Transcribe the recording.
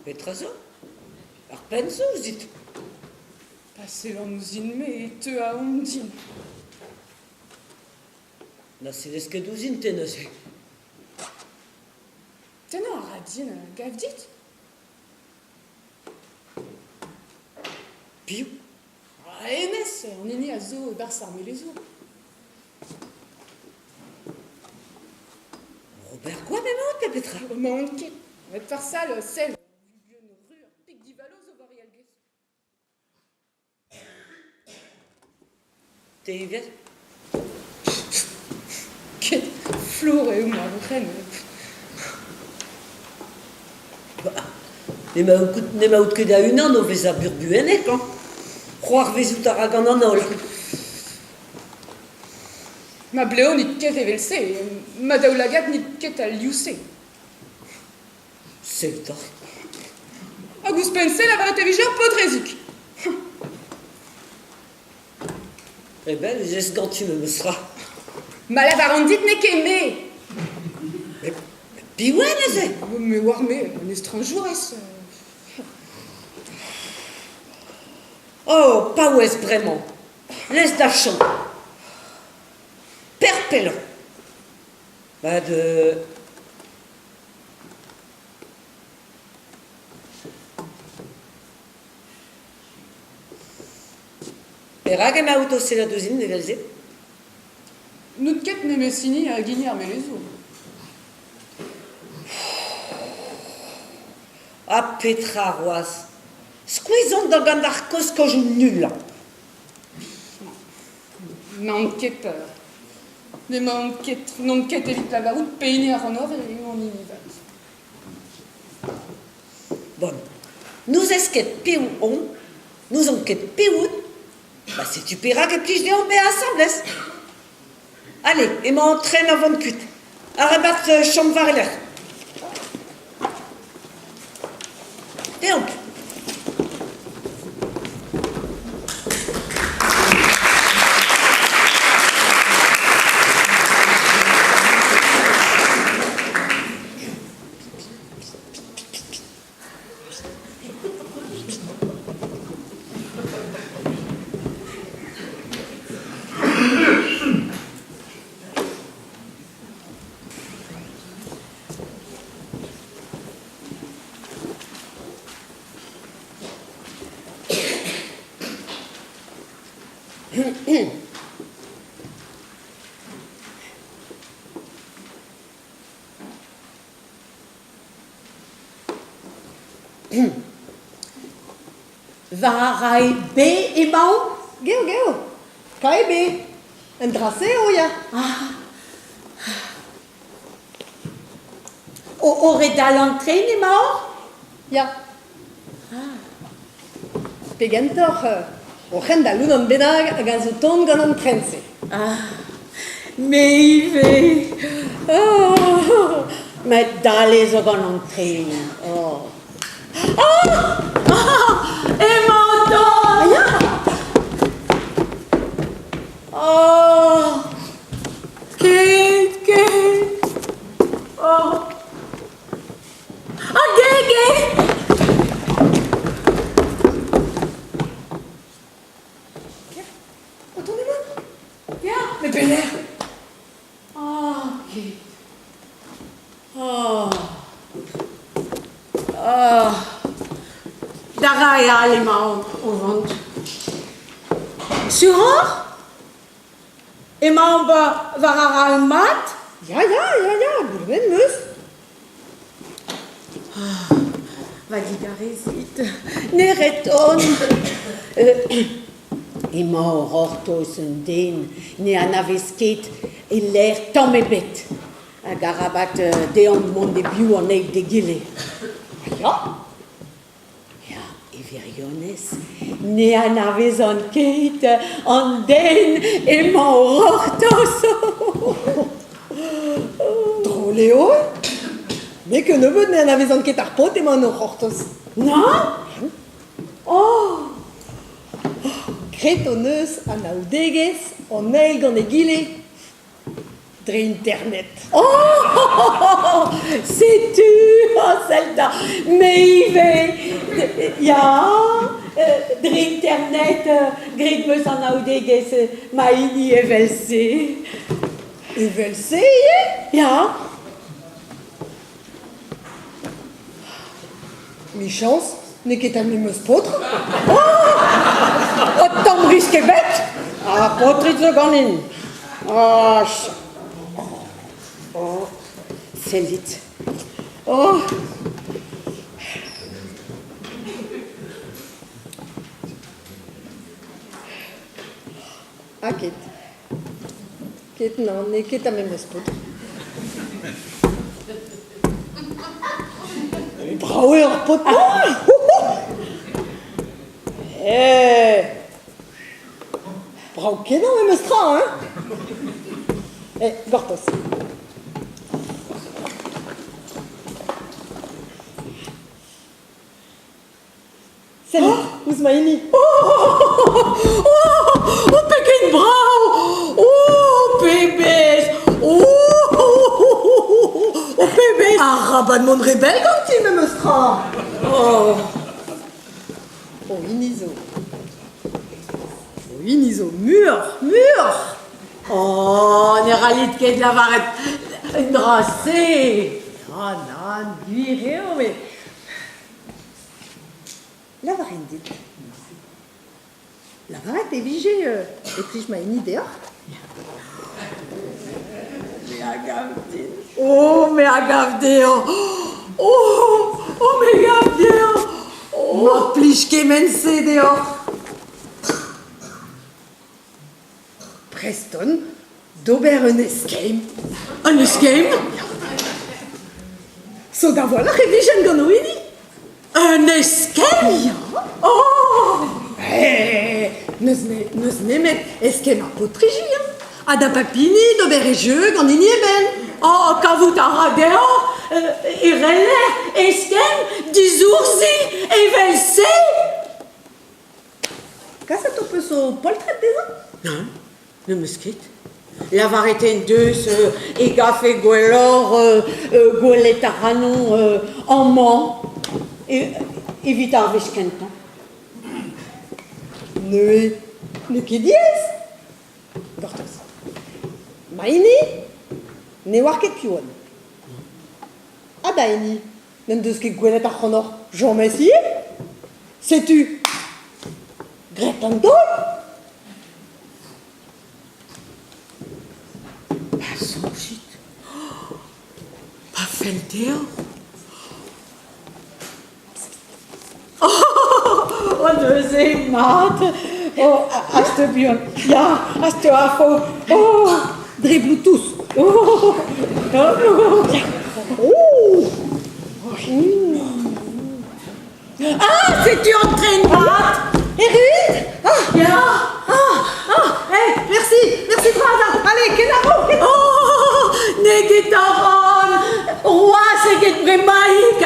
Petra zo? Ar penn zo ouzhit. Pa sellan ouzhin-me e teu aon din. Na sellez ket ouzhin te neuze. Tennañ a ra din, gav dit? Piv? Hennezh, an hini a zo e-barzh ar melezour. Robert Gouin emaon pe petra? Emaon ket. Met farsal, sell, bugel ru ur pik divalo zo war e algez. Te ivez? Ket flour eo ma ren. N'emaout ket a-unan o vezañ burbuennek hañ. C'hoarvezout a ra gant an holl. Ma blev n'it ket evel-se, ma daoulagad n'it ket al liv-se. Sell 'ta. Hag ouzhpenn-se lavaret e vije ur paotrezig. Re bell ez ez ganti memes tra. Ma lavaran dit n'eo ket me. Met piv eo neuze? Me oar-me, un estrañjourez. Oh, paouez bremañ. Lez da chom. Perpellañ. Ba de... Perak emaout o sellet ouzhin evel-se? N'out ket memes hini hag hini ar melezour. Ha petra c'hoazh? Skuizh on da gant ar kozh-kozhioù nullañ. N'on ket peur. N'emaon ket, n'on ket evit lavarout pehini ac'hanoc'h eo an hini vat. Bon, n'ouzez ket piv on, n'ouzon ket piv out, ba setu perak e plij deomp bezañ asambles. Allez, emañ an tren o vont kuit. Arabat chom war-lerc'h. Deomp. War ar B emaon? Geo, geo, kae B. Un dra-se eo, ya. Ah. O redal an tren emaoc'h? Ya. Ah. Pe gentoc'h, o c'hendal unan bennak hag a zo tont gant an tren-se. Ah, me ivez. Oh, met dale zo gant an tren. Oh. Ah! Ah! Emañ o tont! Ya! Oh! Ket, ket! Oh! Ah, ge, ge! O tont emañ? Ya. Mais pelec'h? Oh, ket. Oh. Oh. Da rae all emaon o vont. Sur oc'h? Emaomp war ar ral mat? Ya, ya, ya, ya, goulennet 'm eus. Va digarezit, nec'het on. Emañ o c'hortoz un den ne anavez ket e lec'h tamm ebet. Hag arabat dezhañ mont e-biou an eil d'egile. Ya Ya, e wirionez, ne anavezan ket an den emañ o c'hortoz. Drol eo. Me kennebeut ne anavezan ket ar paotr emañ o c'hortoz. Nann Oh Graet hon eus anaoudegezh an eil gant egile. Dre internet. Oh! Setu, oh, sell 'ta, me ivez, ya, dre internet, graet 'm eus anaoudegezh ma hini evel-se. Evel-se ivez? Ya. Michañs, n'eo ket ar memes paotr. Oh! Tamm risk ebet! Ha paotrig zo ganin. Oh, oh, sellit. Oh! Ha ket. Ket, nann, n'eo ket ar memes paotr. Brav eo ar paotr-mañ! Eh! Brav-kenañ memes tra, hein? Eh, gortoz. Sell ouzh ma hini. Oh, oh, pegen brav! Oh, pebezh! Oh, oh, pebezh! Arabat mont re bell ganti memes tra. Oh, Oh, hini zo. Oh, hini zo muioc'h, muioc'h. Oh, ne c'hallit ket lavaret un dra-se. Ah, nann, gwir eo, met Lavarin dit. Lavaret e vije e plij ma hini deoc'h. Me a gav din. Oh, me a gav dezhañ. Oh, oh, me gav dezhañ. Oh. Ma plij kement-se deoc'h. Prest on d'ober un eskemm. Un eskemm? Sot a-walc'h e vijen gant ho hini. Un eskemm? Ya. Oh! Eh, n'eus ne, n'eus nemet eskemm ar paotriji, hein. Ha da pep hini d'ober e jeu gant hini eben. Oh, kavout a ra dezhañ e reller eskemm disoursi evel-se? Kaset ho peus ho poltred dezhañ? Nann, n'em eus ket. Lavaret en deus e gafe gwelloc'h gwelet ac'hanon amañ evit ar wech kentañ. Neuze, n'eo ket diaes. Gortoz. Ma hini ne oar ket piv on. Ha da hini n'en deus ket gwelet ac'hanoc'h james ivez. Setu graet an daol. Pa soñjit, pa fell dezhañ. Oh, neuze, mat. Oh, haste buan. Ya, haste afo. Oh, Dre Bluetooth. Oh, oh, Oh! Ah, setu an tren mat. Erruit? Ah, Ya. ah, ah, eh, merci, merci bras. Allez, kenavo. Oh, n'eo ket a ran. Roaz eget bremaik.